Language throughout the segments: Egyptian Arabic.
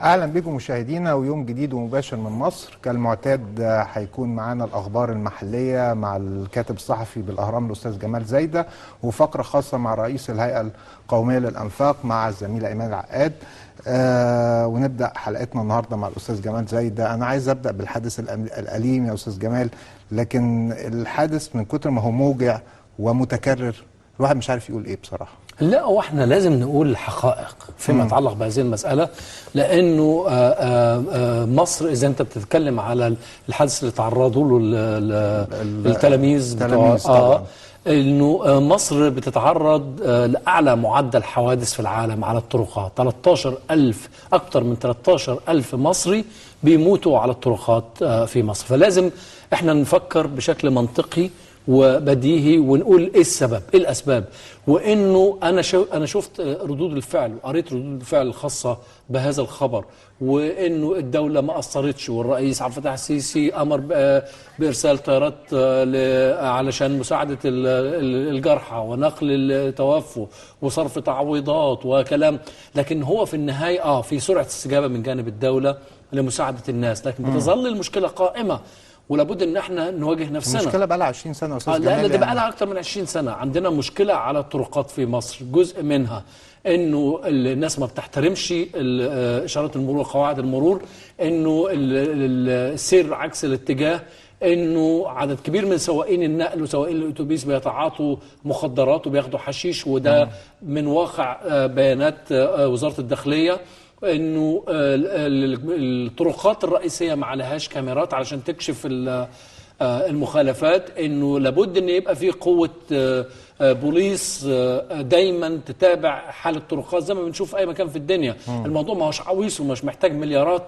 اهلا بكم مشاهدينا، ويوم جديد ومباشر من مصر. كالمعتاد هيكون معانا الاخبار المحلية مع الكاتب الصحفي بالاهرام الاستاذ جمال زايدة، وفقره خاصة مع رئيس الهيئة القومية للانفاق مع الزميلة ايمان العقاد. ونبدا حلقتنا النهارده مع الاستاذ جمال زايدة. انا عايز ابدا بالحادث الاليم يا استاذ جمال، لكن الحادث من كتر ما هو موجع ومتكرر الواحد مش عارف يقول ايه بصراحة. لا، واحنا لازم نقول الحقائق فيما يتعلق بهذه المسألة، لأنه مصر إذا أنت بتتكلم على الحادث اللي تعرضوا له التلاميذ بتوع إنه مصر بتتعرض لأعلى معدل حوادث في العالم على الطرقات. 13,000، أكثر من 13,000 مصري بيموتوا على الطرقات في مصر. فلازم احنا نفكر بشكل منطقي وبديهي ونقول ايه السبب، ايه الاسباب. وانه انا شفت ردود الفعل وقريت ردود الفعل الخاصة بهذا الخبر، وانه الدولة ما قصرتش، والرئيس عبد الفتاح السيسي امر بارسال طيارات علشان مساعدة الجرحى ونقل التوفوا وصرف تعويضات وكلام. لكن هو في النهاية في سرعة استجابة من جانب الدولة لمساعده الناس، لكن بتظل المشكلة قائمة، ولابد ان احنا نواجه نفسنا. المشكلة بقى لها 20 سنة يا استاذ جمال. لا، ده بقى لها اكتر من 20 سنة. عندنا مشكلة على الطرقات في مصر، جزء منها انه الناس ما بتحترمش اشارات المرور وقواعد المرور، انه السير عكس الاتجاه، انه عدد كبير من سواقين النقل وسواقين الاتوبيس بيتعاطوا مخدرات وبياخدوا حشيش، وده من واقع بيانات وزارة الداخلية. انه الطرقات الرئيسية ما عليهاش كاميرات علشان تكشف المخالفات، انه لابد ان يبقى في قوة بوليس دايما تتابع حال الطرقات زي ما بنشوف في اي مكان في الدنيا. الموضوع ما هوش عويص ومش محتاج مليارات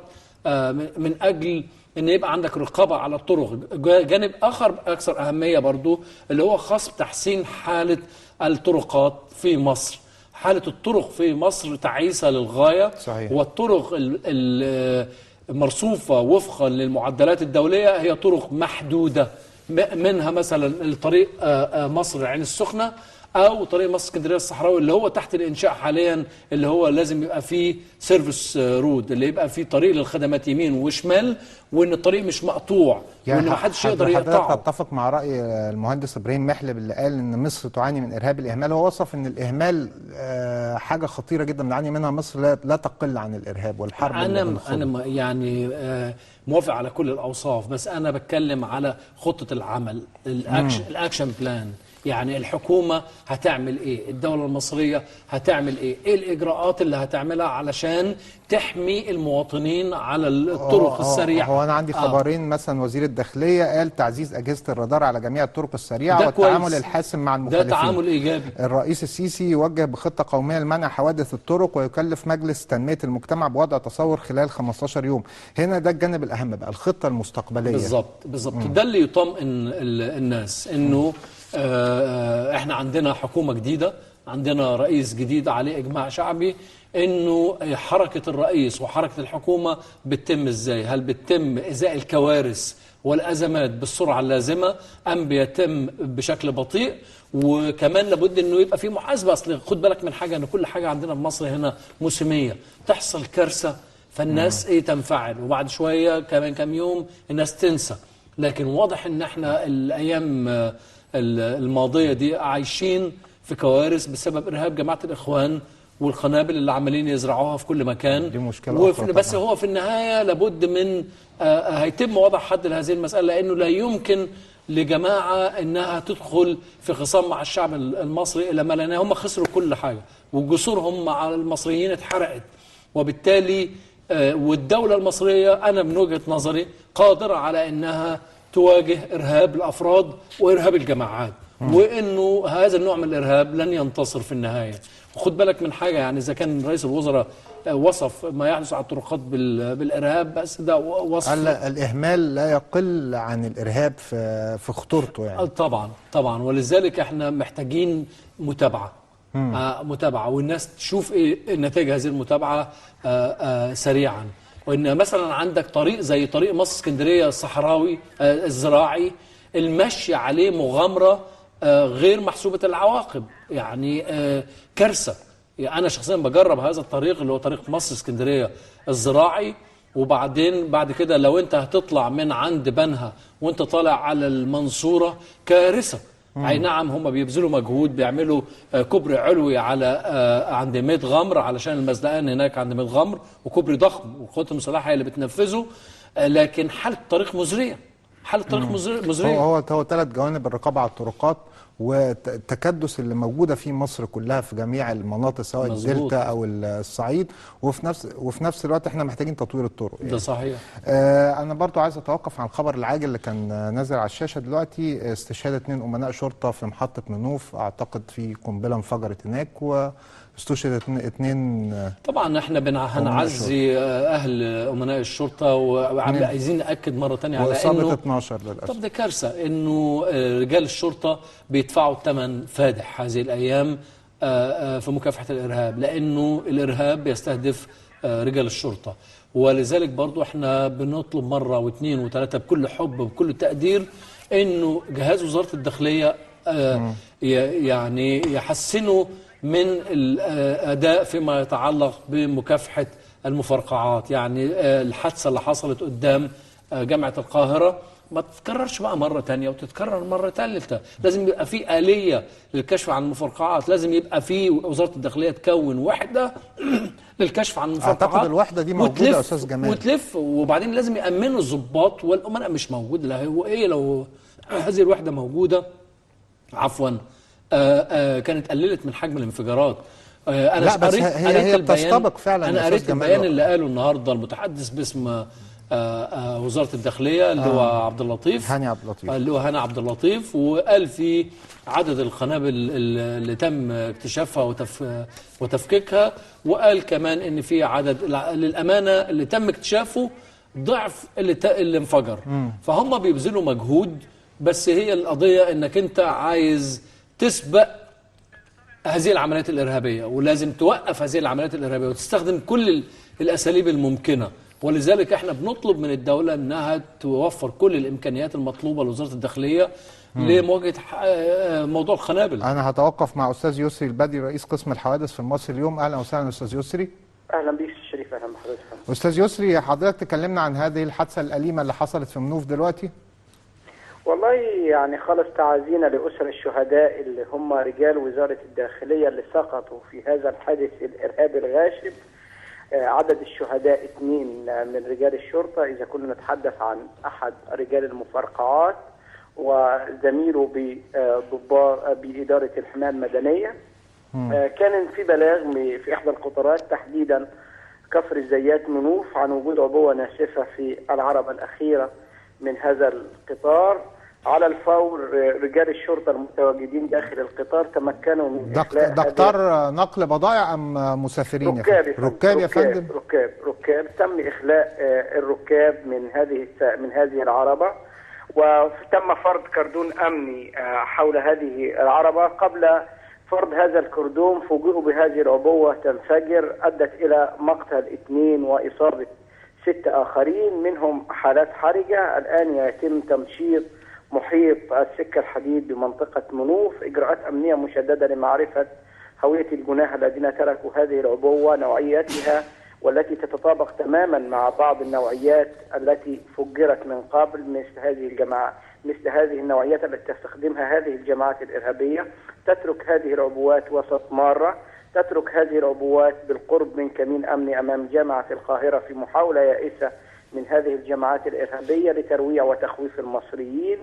من اجل ان يبقى عندك رقابه على الطرق. جانب اخر اكثر اهمية برضو اللي هو خاص بتحسين حاله الطرقات في مصر. حالة الطرق في مصر تعيسة للغاية. صحيح. والطرق المرصوفة وفقا للمعدلات الدولية هي طرق محدودة، منها مثلا الطريق مصر العين السخنة أو طريق مصر اسكندرية الصحراوي اللي هو تحت الإنشاء حاليا، اللي هو لازم يبقى فيه service road، اللي يبقى فيه طريق للخدمات يمين وشمال، وإن الطريق مش مقطوع، يعني وإن ما حدش يقدر يقطعه. أتفق مع رأي المهندس إبراهيم محلب اللي قال إن مصر تعاني من إرهاب الإهمال. هو وصف إن الإهمال حاجة خطيرة جدا بنعاني منها مصر، لا تقل عن الإرهاب والحرب. أنا يعني موافق على كل الأوصاف، بس أنا بتكلم على خطة العمل، ال action plan. يعني الحكومة هتعمل ايه؟ الدولة المصرية هتعمل ايه؟ ايه الإجراءات اللي هتعملها علشان تحمي المواطنين على الطرق السريعة؟ هو أنا عندي خبرين. مثلا وزير الداخلية قال تعزيز أجهزة الرادار على جميع الطرق السريعة والتعامل الحاسم مع المخالفين. ده تعامل إيجابي. الرئيس السيسي يوجه بخطة قومية لمنع حوادث الطرق ويكلف مجلس تنمية المجتمع بوضع تصور خلال 15 يوم. هنا ده الجانب الأهم بقى، الخطة المستقبلية. بالظبط بالظبط. ده اللي يطمئن الناس إنه احنا عندنا حكومة جديدة، عندنا رئيس جديد عليه إجماع شعبي، انه حركة الرئيس وحركة الحكومة بتتم ازاي؟ هل بتتم ازاء الكوارث والأزمات بالسرعة اللازمة أم بيتم بشكل بطيء؟ وكمان لابد انه يبقى في محاسبة. اصل خد بالك من حاجة، ان كل حاجة عندنا في مصر هنا موسمية، تحصل كارثة فالناس ايه تنفعل، وبعد شوية كمان كام يوم الناس تنسى. لكن واضح ان احنا الايام الماضية دي عايشين في كوارث بسبب إرهاب جماعة الإخوان والقنابل اللي عمالين يزرعوها في كل مكان. دي مشكلة أخرى. بس هو في النهاية لابد من هيتم وضع حد لهذه المسألة، لأنه لا يمكن لجماعة أنها تدخل في خصام مع الشعب المصري إلى ما لا نهاية. هم خسروا كل حاجة وجسورهم مع المصريين اتحرقت، وبالتالي والدولة المصرية أنا من وجهة نظري قادرة على أنها تواجه إرهاب الأفراد وإرهاب الجماعات، وإنه هذا النوع من الإرهاب لن ينتصر في النهاية. وخد بالك من حاجة، يعني إذا كان رئيس الوزراء وصف ما يحدث على الطرقات بالإرهاب، بس ده وصف. الإهمال لا يقل عن الإرهاب في خطورته يعني. طبعا طبعا، ولذلك احنا محتاجين متابعة. متابعة، والناس تشوف إيه نتائج هذه المتابعة سريعا. وإن مثلا عندك طريق زي طريق مصر اسكندرية الصحراوي الزراعي، المشي عليه مغامرة غير محسوبة العواقب، يعني كارثة. يعني انا شخصيا بجرب هذا الطريق اللي هو طريق مصر اسكندرية الزراعي، وبعدين بعد كده لو انت هتطلع من عند بنها وانت طالع على المنصورة كارثة. اي نعم هم بيبذلوا مجهود، بيعملوا كوبري علوي على عند ميت غمر علشان المزلقان هناك عند ميت غمر، وكوبري ضخم والقوات المسلحة هي اللي بتنفذه، لكن حاله الطريق مزرية، حاله الطريق مزرية. هو ثلاث جوانب: الرقابة على الطرقات، والتكدس اللي موجودة في مصر كلها في جميع المناطق سواء الدلتا او الصعيد، وفي نفس الوقت احنا محتاجين تطوير الطرق يعني. ده صحيح. انا برضو عايز اتوقف عن الخبر العاجل اللي كان نازل على الشاشة دلوقتي، استشهاد 2 امناء شرطه في محطة منوف، اعتقد في قنبلة انفجرت هناك واستشهد 2. طبعا احنا هنعزي اهل امناء الشرطة، وعايزين ناكد مرة ثانية على انه واصابه 12 للاسف. طب ده كارثة انه رجال الشرطة بيدفعوا الثمن فادح هذه الايام في مكافحة الارهاب، لانه الارهاب بيستهدف رجال الشرطة. ولذلك برضو احنا بنطلب مرة واثنين وثلاثة بكل حب وبكل تقدير انه جهاز وزارة الداخلية يعني يحسنوا من الأداء فيما يتعلق بمكافحة المفرقعات. يعني الحادثة اللي حصلت قدام جامعة القاهرة ما تتكررش بقى مرة تانية وتتكرر مرة ثالثة. لازم يبقى في آلية للكشف عن المفرقعات، لازم يبقى في وزارة الداخلية تكون وحدة للكشف عن المفرقعات. أعتقد الوحدة دي موجودة يا أستاذ جمال. وتلف، وبعدين لازم يأمنوا الضباط والأمناء. مش موجود، لا هو إيه لو هذه الوحدة موجودة عفوا كانت قللت من حجم الانفجارات. انا لا بس هي بتستبق فعلا. انا قريت البيان اللي قاله النهارده المتحدث باسم وزارة الداخلية اللي هو عبد اللطيف، هاني عبد اللطيف، اللي هو هاني عبد اللطيف، وقال في عدد القنابل اللي تم اكتشافها وتفكيكها، وقال كمان ان في عدد للامانة اللي تم اكتشافه ضعف اللي انفجر. فهم بيبذلوا مجهود، بس هي القضية انك انت عايز تسبق هذه العمليات الإرهابية، ولازم توقف هذه العمليات الإرهابية وتستخدم كل الأساليب الممكنة. ولذلك احنا بنطلب من الدولة أنها توفر كل الإمكانيات المطلوبة لوزارة الداخلية لمواجهة موضوع القنابل. أنا هتوقف مع أستاذ يسري البدري رئيس قسم الحوادث في المصري اليوم. أهلا وسهلا أستاذ يسري. أهلا بيك شريف، أهلا بحضرتك. أستاذ يسري، حضرتك تكلمنا عن هذه الحادثة الأليمة اللي حصلت في منوف دلوقتي. والله يعني خالص تعازينا لأسر الشهداء اللي هم رجال وزارة الداخلية اللي سقطوا في هذا الحادث الإرهابي الغاشم. عدد الشهداء 2 من رجال الشرطة، إذا كنا نتحدث عن أحد رجال المفرقعات وزميله بضباط بإدارة الحماية المدنية. كان في بلاغ في إحدى القطارات تحديدا كفر الزيات منوف عن وجود عبوة ناسفة في العربة الأخيرة من هذا القطار. على الفور رجال الشرطة المتواجدين داخل القطار تمكنوا من إخلاء. ده قطار نقل بضائع أم مسافرين؟ ركاب يا فندم. ركاب. تم إخلاء الركاب من هذه العربة، وتم فرض كردون أمني حول هذه العربة. قبل فرض هذا الكردون فوجئوا بهذه العبوة تنفجر، أدت إلى مقتل 2 وإصابة 6 آخرين، منهم حالات حرجة. الآن يتم تمشيط محيط السكة الحديد بمنطقة منوف، إجراءات أمنية مشددة لمعرفة هوية الجناه الذين تركوا هذه العبوة، نوعيتها والتي تتطابق تماما مع بعض النوعيات التي فجرت من قبل، مثل هذه الجماعة، مثل هذه النوعيات التي تستخدمها هذه الجماعات الإرهابية. تترك هذه العبوات وسط مارة، تترك هذه العبوات بالقرب من كمين أمني أمام جامعة القاهرة في محاولة يائسة من هذه الجماعات الإرهابية لترويع وتخويف المصريين.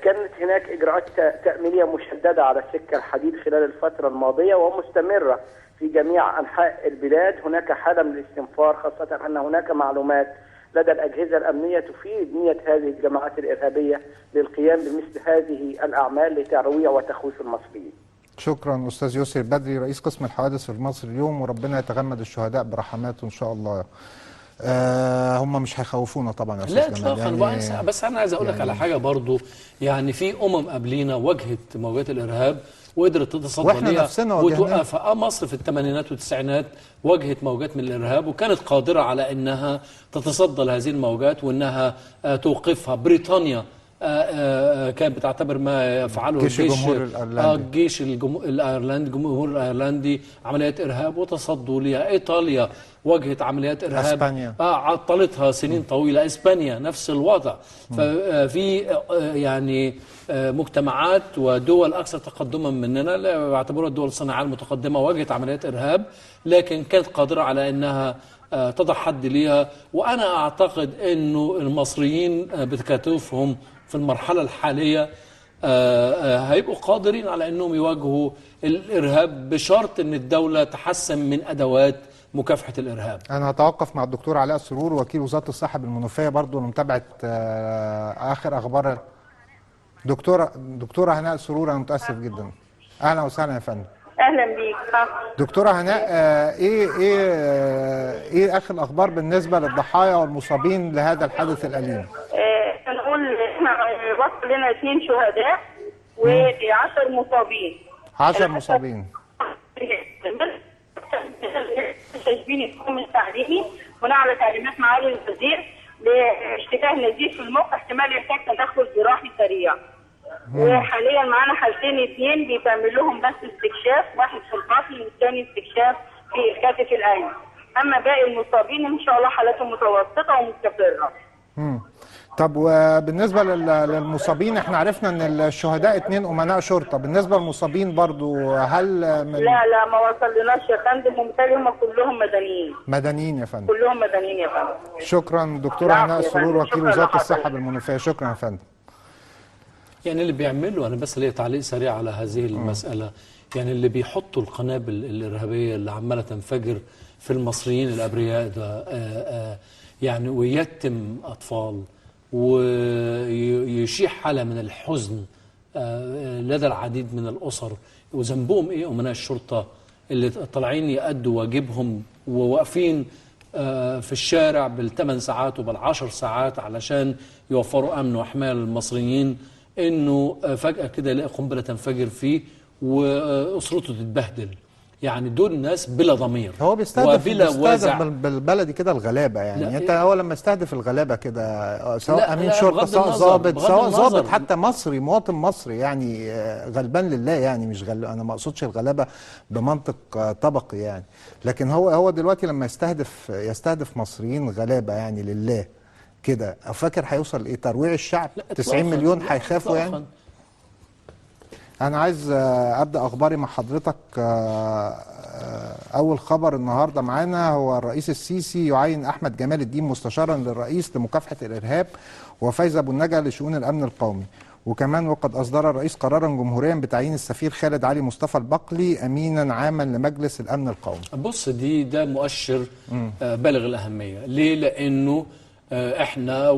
كانت هناك إجراءات تأمينية مشددة على السكة الحديد خلال الفترة الماضية ومستمرة في جميع أنحاء البلاد. هناك حالة من الاستنفار، خاصة أن هناك معلومات لدى الأجهزة الأمنية تفيد نية هذه الجماعات الإرهابية للقيام بمثل هذه الأعمال لترويع وتخويف المصريين. شكرا أستاذ يسري البدري رئيس قسم الحوادث في مصر اليوم، وربنا يتغمد الشهداء برحماته إن شاء الله. هم مش هيخوفونا طبعا يا استاذ جمال. لا اطلاقا. يعني بس انا عايز اقول لك على حاجة برضو، يعني في قبلينا واجهت موجات الارهاب وقدرت تتصدى ليها وتوقفها. مصر في الثمانينات والتسعينات واجهت موجات من الارهاب وكانت قادرة على انها تتصدى لهذه الموجات وانها توقفها. بريطانيا كانت بتعتبر ما يفعله الجيش الجمهوري الأيرلندي، الجيش الأيرلندي، الجمهور الأيرلندي، عمليات إرهاب وتصدوا لها. إيطاليا واجهت عمليات إرهاب، اسبانيا عطلتها سنين طويلة، اسبانيا نفس الوضع. ففي يعني مجتمعات ودول أكثر تقدما مننا يعتبروها الدول الصناعية المتقدمة واجهت عمليات إرهاب، لكن كانت قادرة على أنها تضع حد ليها. وأنا أعتقد أنه المصريين بتكاتفهم في المرحلة الحالية هيبقوا قادرين على أنهم يواجهوا الإرهاب، بشرط أن الدولة تحسن من أدوات مكافحة الإرهاب. أنا هتوقف مع الدكتور علاء سرور وكيل وزارة الصحة بالمنوفية برضو لمتابعة آخر أخبار. دكتورة هناء سرور، أنا متأسف جدا. أهلا وسهلا يا فندم. أهلا بيك. دكتورة هناء، إيه إيه إيه آخر الأخبار بالنسبة للضحايا والمصابين لهذا الحدث الأليم؟ نقول إحنا وصل لنا 2 شهداء و10 مصابين. 10 مصابين. تشبين الحكم التعليمي بناء على تعليمات معالي الوزير لاشتباه نزيف في المخ، احتمال يحتاج تدخل جراحي سريع. وحاليا معانا حالتين 2 بيتعمل لهم بس استكشاف، واحد في البطن والثاني استكشاف في الكتف الايمن. اما باقي المصابين ان شاء الله حالتهم متوسطه ومستقره. طب وبالنسبة للمصابين، احنا عرفنا ان الشهداء 2 امناء شرطه، بالنسبة للمصابين برضو هل من... لا ما وصلناش يا فندم، وبالتالي هم كلهم مدنيين. مدنيين يا فندم. كلهم مدنيين يا فندم. شكرا دكتورة هناء سرور وكيل وزارة الصحة بالمنوفيه، شكرا يا فندم. يعني اللي بيعملوا، انا بس ليا تعليق سريع على هذه المسالة، يعني اللي بيحطوا القنابل الارهابية اللي عماله تنفجر في المصريين الابرياء ده، يعني ويتم اطفال ويشيح حالة من الحزن لدى العديد من الأسر. وذنبهم إيه أمناء الشرطة اللي طالعين يأدوا واجبهم وواقفين في الشارع بال8 ساعات وبال10 ساعات علشان يوفروا أمن وحماية للمصريين، إنه فجأة كده يلاقي قنبلة تنفجر فيه وأسرته تتبهدل. يعني دول ناس بلا ضمير. هو بيستهدف بالبلدي كده الغلابة، يعني انت هو لما يستهدف الغلابة كده، سواء امين شرطه، سواء ضابط، سواء ضابط حتى مصري، مواطن مصري يعني غلبان لله، يعني مش انا ما اقصدش الغلابة بمنطق طبقي يعني، لكن هو دلوقتي لما يستهدف مصريين غلابة يعني لله كده، فاكر هيوصل ايه؟ ترويع الشعب؟ 90 مليون هيخافوا يعني؟ أنا عايز أبدأ أخباري مع حضرتك. أول خبر النهاردة معانا هو الرئيس السيسي يعين أحمد جمال الدين مستشارا للرئيس لمكافحة الإرهاب وفايزة أبو النجا لشؤون الأمن القومي. وكمان وقد أصدر الرئيس قرارا جمهوريا بتعيين السفير خالد علي مصطفى البقلي أمينا عاما لمجلس الأمن القومي. بص، ده مؤشر بالغ الأهمية. ليه؟ لأنه إحنا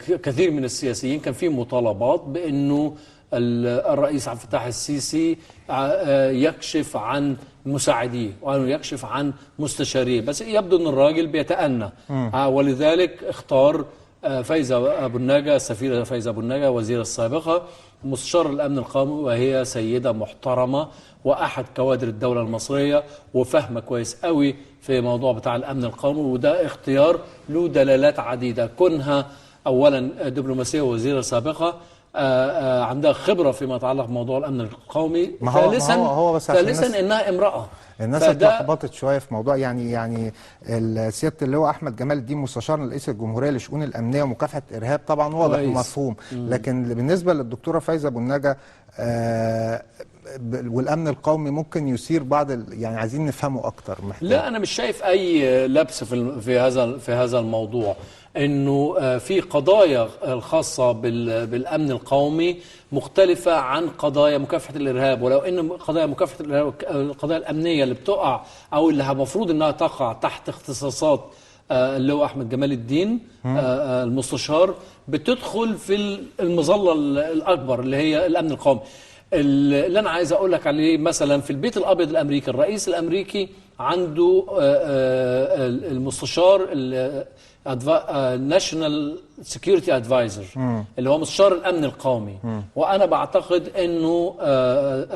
وكثير من السياسيين كان في مطالبات بأنه الرئيس عبد الفتاح السيسي يكشف عن مساعديه وأنه يكشف عن مستشاريه، بس يبدو أن الراجل بيتأنى، ولذلك اختار فايزة أبو النجا، السفيرة فايزة أبو النجا وزيرة السابقة مستشار الأمن القومي، وهي سيدة محترمة وأحد كوادر الدولة المصرية وفهمة كويس قوي في موضوع بتاع الأمن القومي، وده اختيار له دلالات عديدة. كونها أولا دبلوماسية ووزيرة سابقة عندها خبرة فيما يتعلق بموضوع الأمن القومي، ثالثا إنها امرأة. الناس اتلخبطت شوية في موضوع يعني سيادة اللواء احمد جمال الدين مستشار رئيس الجمهورية لشؤون الامنية ومكافحه الارهاب طبعا واضح ومفهوم، لكن بالنسبة للدكتوره فايزه ابو النجا والامن القومي ممكن يثير بعض يعني عايزين نفهمه اكتر. محتاج. لا، انا مش شايف اي لبس في هذا الموضوع، انه في قضايا الخاصة بالامن القومي مختلفة عن قضايا مكافحة الارهاب، ولو ان قضايا مكافحة الارهاب القضايا الامنية اللي بتقع او اللي المفروض انها تقع تحت اختصاصات اللي هو احمد جمال الدين المستشار، بتدخل في المظلة الاكبر اللي هي الامن القومي. اللي انا عايز اقول لك عليه مثلا في البيت الابيض الامريكي، الرئيس الامريكي عنده المستشار National Security Advisor اللي هو مستشار الامن القومي، وانا بعتقد انه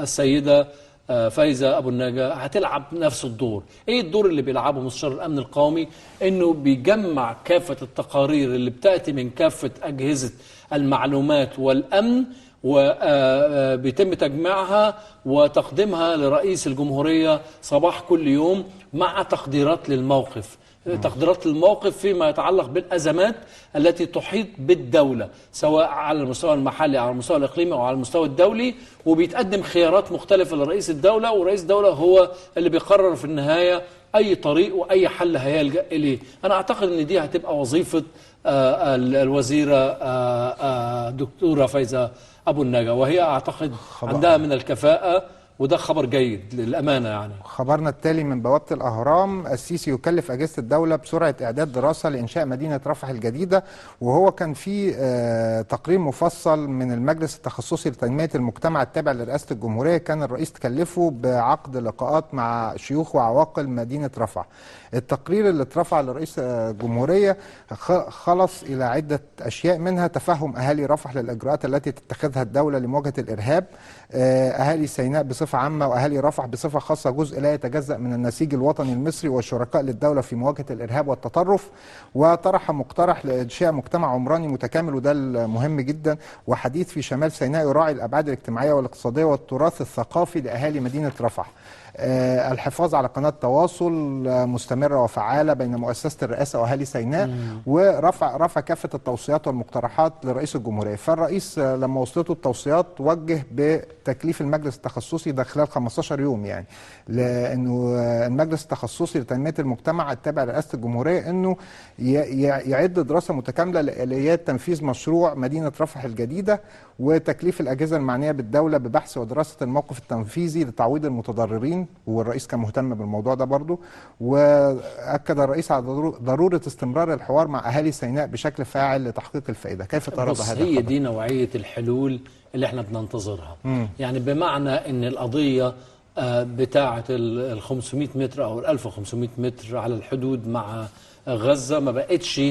السيدة فايزة أبو النجا هتلعب نفس الدور. إيه الدور اللي بيلعبه مستشار الأمن القومي؟ إنه بيجمع كافة التقارير اللي بتأتي من كافة أجهزة المعلومات والأمن، وبيتم تجميعها وتقديمها لرئيس الجمهورية صباح كل يوم مع تقديرات للموقف. تقديرات الموقف فيما يتعلق بالأزمات التي تحيط بالدولة، سواء على المستوى المحلي أو على المستوى الإقليمي أو على المستوى الدولي، وبيتقدم خيارات مختلفة لرئيس الدولة، ورئيس الدولة هو اللي بيقرر في النهاية أي طريق وأي حل هيلجأ إليه. أنا أعتقد أن دي هتبقى وظيفة الوزيرة دكتورة فايزة أبو النجا، وهي أعتقد عندها من الكفاءة، وده خبر جيد للأمانة. يعني خبرنا التالي من بوابة الأهرام: السيسي يكلف أجهزة الدولة بسرعة إعداد دراسة لإنشاء مدينة رفح الجديدة. وهو كان في تقرير مفصل من المجلس التخصصي لتنمية المجتمع التابع لرئاسة الجمهورية، كان الرئيس تكلفة بعقد لقاءات مع شيوخ وعواقل مدينة رفح. التقرير اللي اترفع لرئيس الجمهورية خلص إلى عدة أشياء، منها تفهم أهالي رفح للإجراءات التي تتخذها الدولة لمواجهة الإرهاب، أهالي سيناء بصفة عامة وأهالي رفح بصفة خاصة جزء لا يتجزأ من النسيج الوطني المصري والشركاء للدولة في مواجهة الإرهاب والتطرف، وطرح مقترح لإنشاء مجتمع عمراني متكامل، وده المهم جدا، وحديث في شمال سيناء يراعي الأبعاد الاجتماعية والاقتصادية والتراث الثقافي لأهالي مدينة رفح، الحفاظ على قناة تواصل مستمرة وفعالة بين مؤسسة الرئاسة وأهالي سيناء، ورفع كافة التوصيات والمقترحات لرئيس الجمهورية. فالرئيس لما وصلته التوصيات وجه بتكليف المجلس التخصصي ده خلال 15 يوم، يعني لأنه المجلس التخصصي لتنمية المجتمع التابع لرئاسة الجمهورية أنه يعد دراسة متكاملة لآليات تنفيذ مشروع مدينة رفح الجديدة، وتكليف الأجهزة المعنية بالدولة ببحث ودراسة الموقف التنفيذي لتعويض المتضررين، والرئيس كان مهتم بالموضوع ده برضو. وأكد الرئيس على ضرورة استمرار الحوار مع أهالي سيناء بشكل فاعل لتحقيق الفائدة. كيف ترى هذا؟ هي دي نوعية الحلول اللي احنا بننتظرها. يعني بمعنى ان القضية بتاعة ال 500 متر أو ال 1500 متر على الحدود مع غزة ما بقتش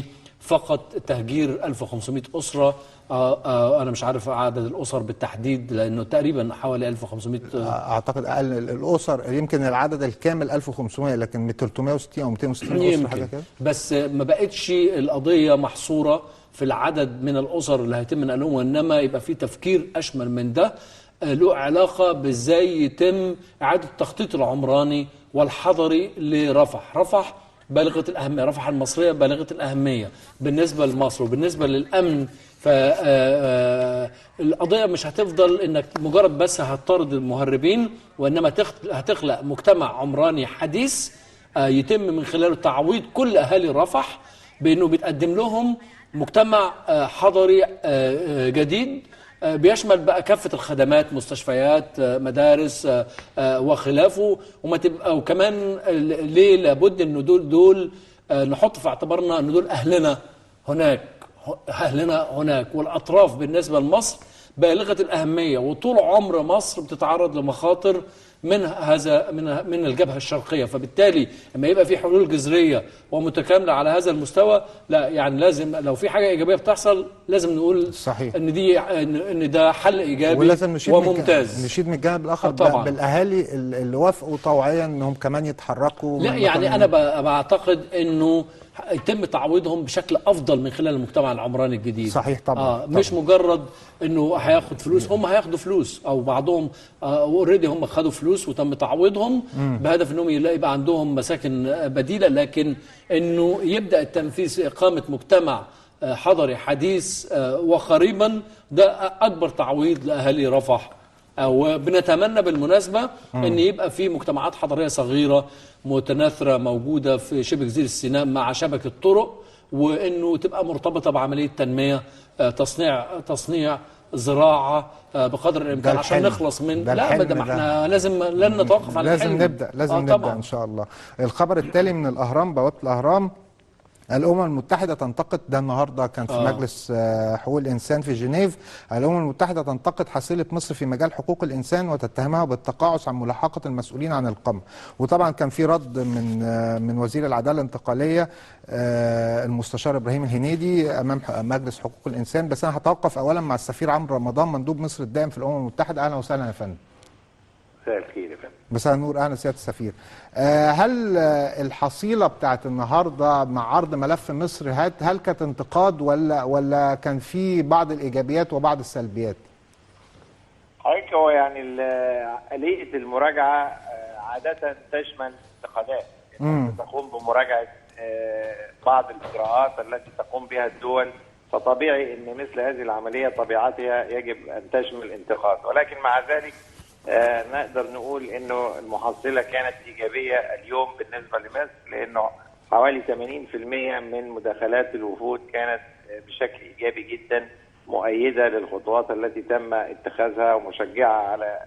فقط تهجير 1500 أسرة، أنا مش عارف عدد الأسر بالتحديد لأنه تقريبا حوالي 1500، أعتقد أقل الأسر، يمكن العدد الكامل 1500، لكن من 360 أو 260 أسرة حاجة كده. بس ما بقتش القضية محصورة في العدد من الأسر اللي هيتم نقلهم، وإنما يبقى في تفكير أشمل من ده له علاقة بإزاي يتم إعادة التخطيط العمراني والحضري لرفح. رفح بالغة الأهمية، رفح المصرية بالغة الأهمية بالنسبة لمصر وبالنسبة للأمن. فالقضية مش هتفضل إنك مجرد بس هتطرد المهربين، وإنما هتخلق مجتمع عمراني حديث يتم من خلاله تعويض كل أهالي رفح بأنه بيتقدم لهم مجتمع حضري جديد بيشمل بقى كافة الخدمات، مستشفيات، مدارس، وخلافه. وما تبقى وكمان ليه لابد انه دول نحط في اعتبارنا ان دول اهلنا هناك، اهلنا هناك، والاطراف بالنسبة لمصر بالغة الأهمية، وطول عمر مصر بتتعرض لمخاطر من هذا من الجبهة الشرقية. فبالتالي لما يبقى في حلول جذرية ومتكاملة على هذا المستوى، لا يعني لازم لو في حاجة إيجابية بتحصل لازم نقول صحيح إن دي إن ده حل إيجابي ولازم نشيد وممتاز. نشيد من الجانب الآخر بالأهالي اللي وافقوا طوعيا إنهم كمان يتحركوا. لا يعني أنا بعتقد إنه يتم تعويضهم بشكل افضل من خلال المجتمع العمراني الجديد. صحيح طبعا. مش مجرد انه هياخد فلوس، هم هياخدوا فلوس او بعضهم already هم خدوا فلوس وتم تعويضهم بهدف انهم يبقى عندهم مساكن بديله، لكن انه يبدا التنفيذ في اقامه مجتمع حضري حديث وقريبا، ده اكبر تعويض لاهالي رفح. وبنتمنى بالمناسبة أن يبقى في مجتمعات حضرية صغيرة متناثرة موجودة في شبه جزيرة سيناء مع شبكة طرق، وأنه تبقى مرتبطة بعملية تنمية، تصنيع زراعة بقدر الإمكان عشان نخلص من لا ما احنا لازم لن نتوقف عن لازم نبدأ، لازم نبدأ إن شاء الله. الخبر التالي من الأهرام، بوابة الأهرام: الأمم المتحدة تنتقد، ده النهارده كان في مجلس حقوق الإنسان في جنيف، الأمم المتحدة تنتقد حصيلة مصر في مجال حقوق الإنسان وتتهمها بالتقاعس عن ملاحقة المسؤولين عن القمع. وطبعا كان في رد من وزير العدالة الانتقالية المستشار إبراهيم الهنيدي أمام مجلس حقوق الإنسان. بس أنا هتوقف أولا مع السفير عمرو رمضان مندوب مصر الدائم في الأمم المتحدة. أهلا وسهلا يا فندم. مساء الخير يا فندم. مساء النور، اهلا سيادة السفير. هل الحصيلة بتاعت النهارده مع عرض ملف مصر هل كانت انتقاد ولا كان في بعض الايجابيات وبعض السلبيات؟ حضرتك هو يعني آلية المراجعة عادة تشمل انتقادات، يعني تقوم بمراجعه بعض الاجراءات التي تقوم بها الدول، فطبيعي ان مثل هذه العملية طبيعتها يجب ان تشمل انتقاد، ولكن مع ذلك نقدر نقول انه المحصلة كانت ايجابية اليوم بالنسبة لمصر، لانه حوالي 80% من مداخلات الوفود كانت بشكل ايجابي جدا، مؤيدة للخطوات التي تم اتخاذها ومشجعة على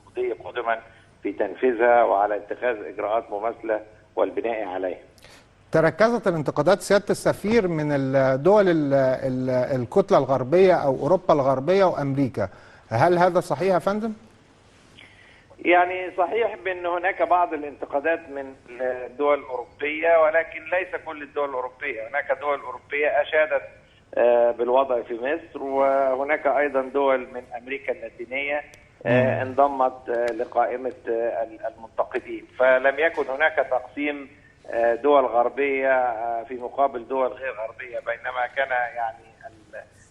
المضي قدما في تنفيذها وعلى اتخاذ اجراءات مماثلة والبناء عليها. تركزت الانتقادات سيادة السفير من الدول الكتلة الغربية او اوروبا الغربية وامريكا، هل هذا صحيح يا فندم؟ يعني صحيح بأن هناك بعض الانتقادات من الدول الأوروبية، ولكن ليس كل الدول الأوروبية. هناك دول أوروبية أشادت بالوضع في مصر، وهناك أيضا دول من أمريكا اللاتينية انضمت لقائمة المنتقدين، فلم يكن هناك تقسيم دول غربية في مقابل دول غير غربية، بينما كان يعني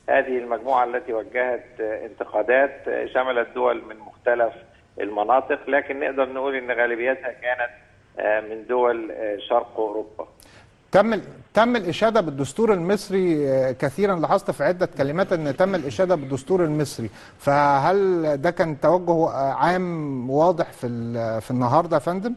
هذه المجموعة التي وجهت انتقادات شملت دول من مختلف المناطق، لكن نقدر نقول ان غالبيتها كانت من دول شرق اوروبا. تم الاشادة بالدستور المصري كثيرا، لاحظت في عده كلمات ان تم الاشادة بالدستور المصري، فهل ده كان توجه عام واضح في النهارده يا فندم؟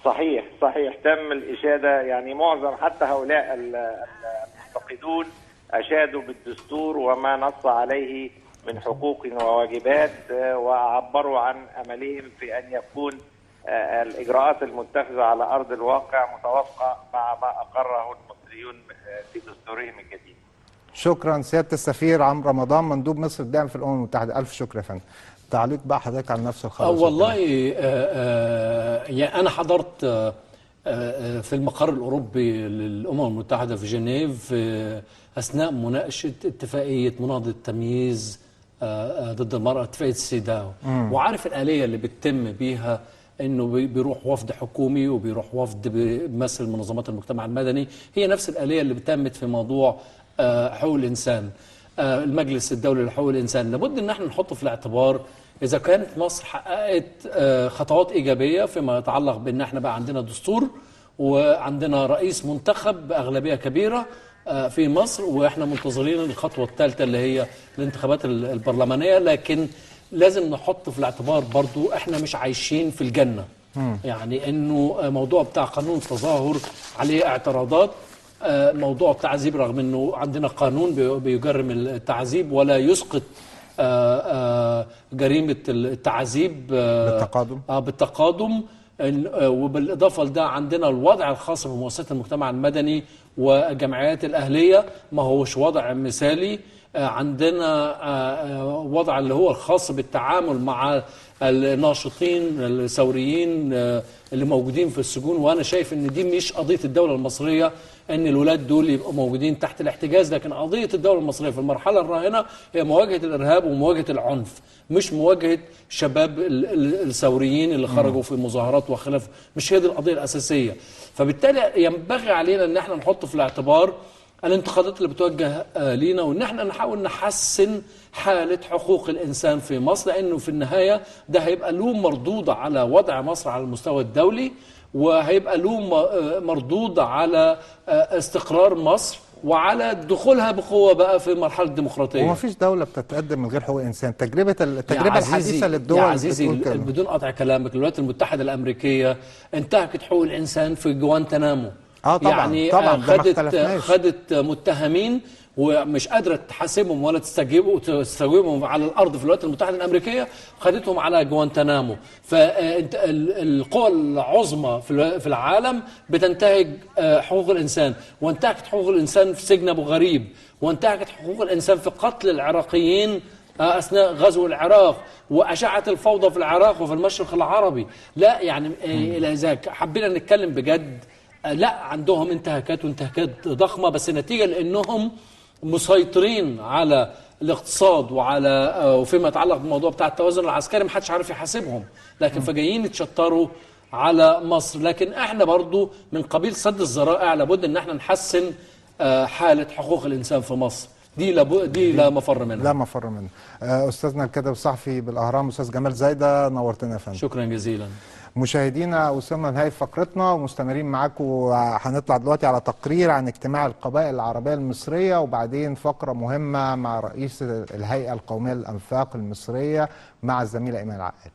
صحيح صحيح، تم الاشادة، يعني معظم حتى هؤلاء المنتقدون اشادوا بالدستور وما نص عليه من حقوق وواجبات، وعبروا عن املهم في ان يكون الاجراءات المتخذة على ارض الواقع متوافقة مع ما اقره المصريون في دستورهم الجديد. شكرا سيادة السفير عمرو رمضان، مندوب مصر الدائم في الامم المتحدة، الف شكر يا فندم. تعليق بقى حضرتك على نفس الخبر. والله يعني انا حضرت في المقر الأوروبي للأمم المتحدة في جنيف أثناء مناقشة اتفاقية مناهضة التمييز ضد المرأة، اتفاقية السيداو، وعارف الآلية اللي بتتم بيها، إنه بيروح وفد حكومي وبيروح وفد بيمثل منظمات المجتمع المدني، هي نفس الآلية اللي تمت في موضوع حقوق الإنسان، المجلس الدولي لحقوق الإنسان. لابد إن احنا نحطه في الاعتبار إذا كانت مصر حققت خطوات إيجابية فيما يتعلق بأن احنا بقى عندنا دستور وعندنا رئيس منتخب بأغلبية كبيرة في مصر، وإحنا منتظرين الخطوة الثالثة اللي هي الانتخابات البرلمانية، لكن لازم نحط في الاعتبار برضو احنا مش عايشين في الجنة. يعني إنه موضوع بتاع قانون التظاهر عليه اعتراضات، موضوع التعذيب رغم إنه عندنا قانون بيجرم التعذيب ولا يسقط جريمة التعذيب بالتقادم، بالتقادم. وبالإضافة لده عندنا الوضع الخاص بمؤسسات المجتمع المدني والجمعيات الأهلية ما هوش وضع مثالي. عندنا وضع اللي هو الخاص بالتعامل مع الناشطين الثوريين اللي موجودين في السجون، وأنا شايف إن دي مش قضية الدولة المصرية إن الولاد دول يبقوا موجودين تحت الاحتجاز، لكن قضية الدولة المصرية في المرحلة الراهنة هي مواجهة الإرهاب ومواجهة العنف، مش مواجهة شباب الثوريين اللي خرجوا في مظاهرات وخلاف، مش هي دي القضية الأساسية. فبالتالي ينبغي علينا إن احنا نحط في الاعتبار الانتقادات اللي بتوجه لينا، وان احنا نحاول نحسن حالة حقوق الإنسان في مصر، لأنه في النهاية ده هيبقى له مردود على وضع مصر على المستوى الدولي، وهيبقى له مردود على استقرار مصر وعلى دخولها بقوة بقى في مرحلة الديمقراطية. وما فيش دولة بتتقدم من غير حقوق إنسان. التجربة الحديثة للدول يا عزيزي، بدون قطع كلامك، الولايات المتحدة الأمريكية انتهكت حقوق الإنسان في جوانتنامو. طبعا يعني طبعا خدت متهمين ومش قادرة تحاسبهم ولا تستجيبهم على الارض في الولايات المتحدة الامريكية، خدتهم على جوانتنامو. فالقوى العظمى في العالم بتنتهج حقوق الانسان، وانتهكت حقوق الانسان في سجن ابو غريب، وانتهكت حقوق الانسان في قتل العراقيين اثناء غزو العراق، واشعه الفوضى في العراق وفي المشرق العربي. لا يعني اذا حبينا نتكلم بجد، لا عندهم انتهاكات وانتهاكات ضخمة، بس نتيجة لأنهم مسيطرين على الاقتصاد وعلى وفيما يتعلق بالموضوع بتاع التوازن العسكري ما حدش عارف يحاسبهم، لكن فجايين يتشطروا على مصر. لكن احنا برضو من قبيل سد الذرائع لابد ان احنا نحسن حالة حقوق الإنسان في مصر، دي دي لا مفر منها. لا مفر منها. أستاذنا الكاتب الصحفي بالأهرام أستاذ جمال زايدة، نورتنا يا فندم. شكرا جزيلا. مشاهدينا وصلنا لنهاية فقرتنا ومستمرين معاكم، هنطلع دلوقتي على تقرير عن اجتماع القبائل العربية المصرية، وبعدين فقرة مهمة مع رئيس الهيئة القومية للأنفاق المصرية مع الزميلة إيمان العقاد.